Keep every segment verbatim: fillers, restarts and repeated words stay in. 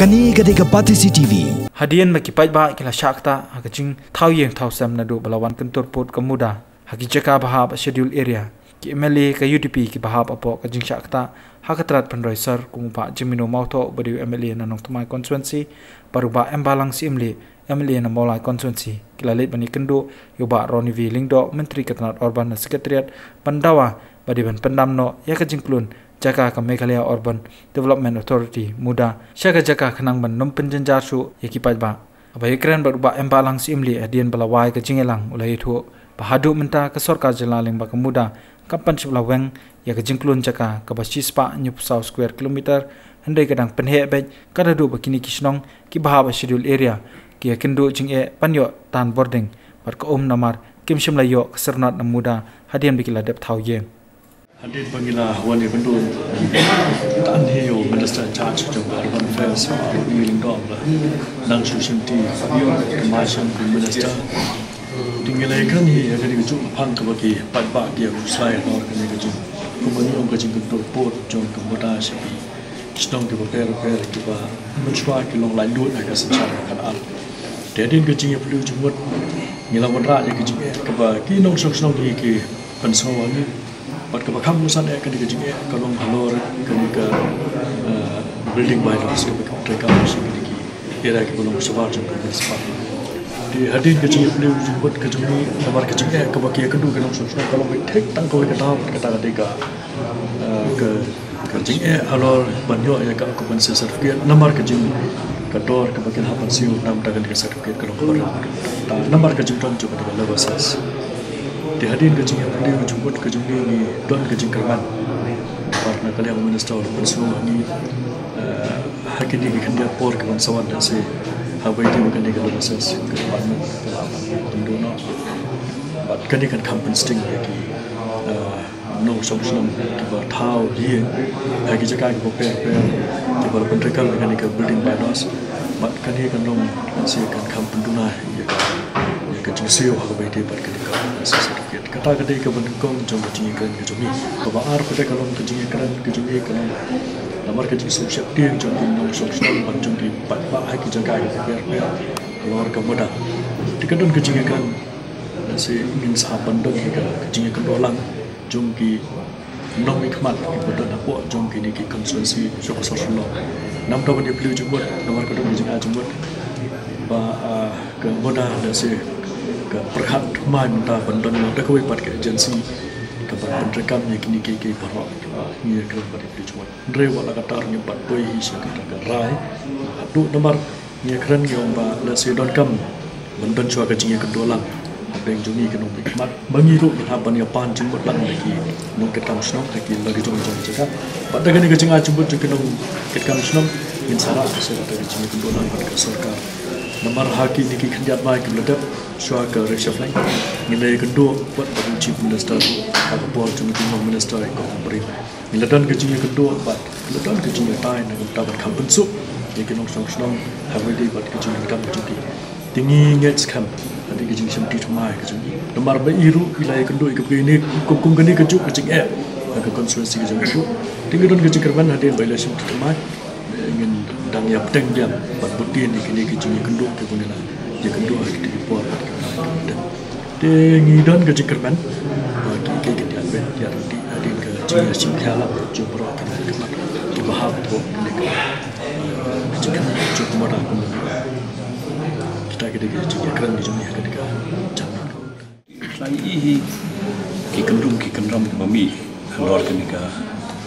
Kane ka dei ka Batesi T V. Hadien ba ki paidbah ki la shah ktah ha ka jingthaw ïing thaw sem naduh ba la wan kyntur pud ka MUDA ha ki jaka ba hap ha Schedule Area, ki M L A ka U D P ki ba hap hapoh ka jingshah ktah ha ka tnat pynroi sor, kum u Bah Jemino Mawthoh ba dei u M L A na Nongthymmai Constituency, bad u Bah Embalang Syiemlieh, M L A na Mawlai Constituency, ki la leit ban ïakynduh ïa u Bah Ronnie V Lyngdoh, Myntri ka tnat Urban na Secretariat, ban dawa ba dei ban pyndam noh ïa ka jingklun jaka ka Meghalaya Urban Development Authority, MUDA, sha ka jaka khnang ban ym pynjynjar shuh ïa ki paidbah. Haba ïakren bad u Bah Embalang Syiemlieh hadien ba la wai ka jingïalang, u la ïathuh ba haduh mynta ka sorkar jylla lyngba ka MUDA kam pan shym la weng ïa ka jingklun jaka kaba shispah hynñiewphew saw square kilometer, hynrei ka dang pynheh beit, ka da duh ba kine ki shnong ki ba hap ha Schedule Area ki ïakynduh jingeh ban ïoh tan bording bad ka um, namar kim shym la ïoh ka syrnod na MUDA hadien ba ki la dep thaw ïing. Hadien ba ngi la wan ïakynduh, tang hi u Minister in charge jong ka Urban Affairs, u Bah Ronnie V Lyngdoh, ba nang shu shim ti ka mai shem u Minister. Te ngi la ïakren hi ïa kane ka juh ka phang kaba ki paidbah ki ïa khuslai halor kane ka jing, kumba ngi ong, ka jingkyntur pud jong ka MUDA sha ki shnong kiba pher pher kiba mynshuwa ki long laitluid ha ka synshar khadar. Te hadien ka jingïapylliew jingmut, ngi la wanrah ïa ka jingeh kaba ki nongshong shnong hi ki pynsngew ha ngi. Bad kaba kham bunsien eh, kane ka jingeh ka long halor kane ka, eh, building bylaws kaba ka treikam sha kine ki area kiba long shabar jong ka municipal. Te hadien ka jingïapylliew jingmut ka jong ngi, namar ka jingeh kaba ki ïakynduh ki nongshong shnong ka long beit thik tang kawei ka daw, bad kata ka dei ka, eh, ka, ka jingeh halor ban ïoh ïa ka occupancy certificate, namar ka jing, ka dor kaba kin hap ban siew na ka bynta kane ka certificate ka long kaba rem. Ta namar ka jingdon jong kane ka level six. Te hadien ka jingïapylliew jingmut ka jong ngi, ngi don ka jingkyrmen. Bad na ka liang u Minister u la pynsngew ha ngi, eh, ha kine ki khyndiat por ki ban sa wan, da se haba ïadei bad kane ka level six ka department ka la ban kynduh noh. Bad kane kan kham pynsting ïa ki, eh, nongshong shnong kiba thaw ïing ha ki jaka kiba pher pher, kiba la pyntreikam ïa kane ka building bylaws. Bad kane kan long, kan sa, kan kham pynduna ïa ka, ïa ka jingsiew ha kaba ïadei bad kane ka certificate. Kata ka dei kaba nyngkong jong ka jingïakren ka jong ngi. Kaba ar pat ka long ka jingïakren ka jong ngi ka long namar ka jingsngewsih tieng jong ki nongshong shnong bad jong ki paidbah ha ki jaka kiba pher pher halor ka MUDA. Te ka don ka jingïakren, lehse ngin sa hap ban don ka, ka jingïakynduh lang jong ki nongmihkhmat kiba don hapoh jong kine ki constituency jong ka sor Shillong. Namar ka ban ïapylliew jingmut, namar ka don ka jingai jingmut ba, ah, ka MUDA, lehse ka pyrkhat thymmai mynta ban don da kawei pat ka agency kaban pyntreikam ïa kine kiei kiei baroh kiba ngi ïakren ban ïapylliew jingmut. Hynrei wat la katta ngim pat poi hi sha kata ka rai. Haduh namar ngi ïakren ngi ong ba lehse donkam ban don shuwa ka jingïakynduh lang hapdeng jong ngi ki nongmihkhmat, ba ngi ruh ngin hap ban ïapan jingmut lang da ki nongkitkam shnong ha ki la ki jong jong jaka. Bad da kane ka jingai jingmut jong ki nongkitkam shnong ngin sa rah sha kata ka jingïakynduh lang bad ka sorkar. Namar ha kine ki khyndiat mai kiba la dep shuwa ka reshuffling, ngi la ïakynduh bad, bad u Chief Minister ha ka por jong u Chief Minister, i Kong Ampareen. Ngi la don ka jingïakynduh bad ngi la don ka jingïatai na ka bynta ban kham pynsuk ïa ki nongshong shnong ha kaba ïadei bad ka jingdonkam ka jong ki. Te ngi ngeit skhem hadien ka jingshim ti thymmai ka jong ngi. Namar ba i ruh i la ïakynduh ïa kaba ine kum, kum kane ka juh ka jingeh ha ka constituency ka jong i ruh. Te ngi don ka jingkyrmen hadien ba i la shim ti thymmai, ngin dang ïa bteng biang ban bud dien ïa kine ki jingïakynduh kiba ngi la ïakynduh ha kine ki por bad ki thymmai kiba bud dien. Te ngi don ka jingkyrmen ba ki, ki, ki, ki, hadien ka jingïashim khia lang jong baroh ki, ki, kiba hap hapoh kane ka, ka jingkyrmen jong ka MUDA. Kita ki dei ki jingkyrmen jong ngi ha kane ka jingkyrmen. Ki kyndrum ki kyndram kiba mih halor kane ka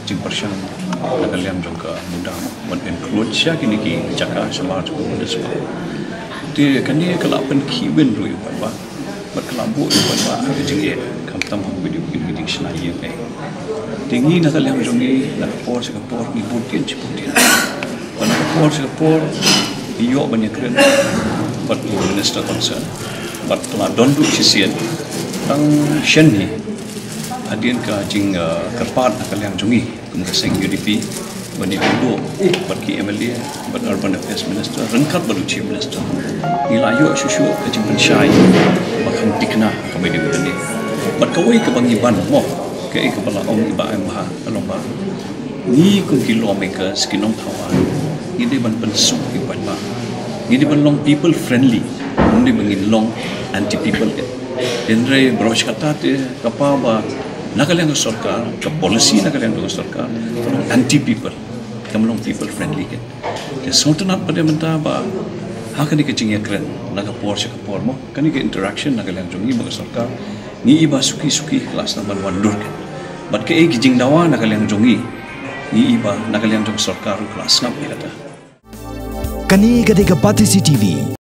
jingpyrshang na ka liang jong ka MUDA, ban include sha kine ki jaka shabar jong ka municipal. Te kane ka la pynkhih win ruh ïa u paidbah bad ka la buh ïa u paidbah ha ka jingeh, khamtam ha kaba ïadei bad ka jingshna ïing ei. Te ngi na ka liang jong ngi, na ka por sha ka por ngi bud dien shi bud dien. Bad na ka por sha ka por ngi ïoh ban ïakren bad u minister concern. Bad ka la don ruh shisien, tang shen hi hadien ka jing, eh, kyrpad na ka liang jong ngi kum ka seng U D P ban ïakynduh bad ki M L A, bad Urban Affairs Minister, ryngkat bad u Chief Minister. Ngi la ïoh shuh shuh ka jingpynshai ba kham thikna ha kaba ïadei bad kane. Bad kawei kaba ngi ban mo, kaei kaba la ong i Bah Em Bha, ka long ba ngi kum ki lawmakers, ki nongthaw aiñ, Ngi dei ban pynsuk ïa ki paidbah. Ngi dei ban long people friendly. Ym dei ba ngin long anti people. Hynrei baroh shi katta te ka paw ba na ka liang ka sorkar, ka policy na ka liang ka sorkar ka long anti people, kam long people friendly. Te sngewtynnat pat mynta ba ha kane ka jingïakren na ka por sha ka por mo, kane ka interaction na ka liang jong ngi bad ka sorkar, ngi i ba suki suki ka la sdang ban wan dur. Bad kaei ki jingdawa na ka liang jong ngi, ngi i ba na ka liang jong sorkar ruh ka la sngap ïa kata. Kane ka dei ka Batesi TV.